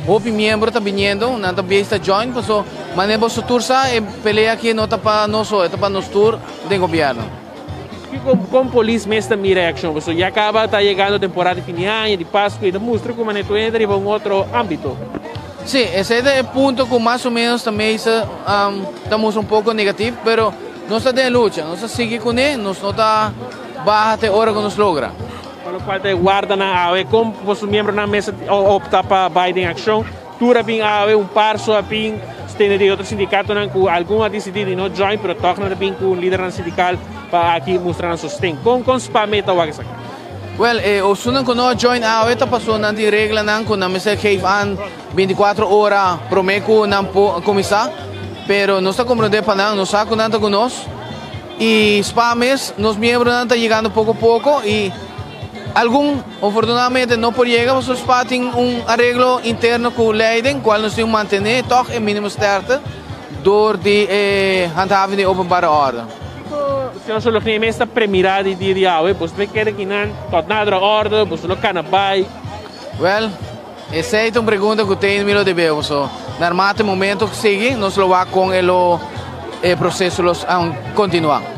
Hopi miembro ta biniendo, nan ta bezig ta join, paso manera boso tur sa e pelea aki no ta pa nos so, e ta pa nos tur den gobierno. Kiko kon polis mes ta mira e akshon? Paso ya kaba ta yegando temporada di fin di aña, di Pasku, i ta mustra ku manera tur hende ta riba un otro ámbito. Sí, esei ta e punto ku mas o menos ta mester ta mustra un poko negativ, pero nos ta den e lucha, nos ta sigui kuné, nos no ta baha te ora ku nos logra. Pa lokual ta e wardanan awe, kon boso miembronan mester opta pa bai den akshon? Tur a bin awe, un par so a bin, tende di otro sindikatonan ku algun a disidí di no join, pero tòg nan ta bin ku lidernan sindikal pa aki mustra nan sosten. Kon kon SPAME ta wak esaki? Wèl, e osunan ku no a join awe ta pasobra nan tin reglanan ku nan mester geef aan 24 ora promé ku nan por kuminsá. Pero nos ta komprondé pa nan, nos sa ku nan ta ku nos. I spa mes, nos miembronan ta yegando poko poko i algun afortunadamente no por yega pasobra spa tin un areglo interno ku leiding kual nos tin ku mantené tòg e minimo sterkte dor di e handhaving di openbare orde. Kiko señor Sologné mes ta premirá di dia di awe? Boso ta keda kinan tot nadere orde? Boso lo kana bai? Wèl, esei ta un pregunta ku tin mi lo debe boso. Narmate momento ku sigui nos lo wak kon e lo e proseso lo kontinuá.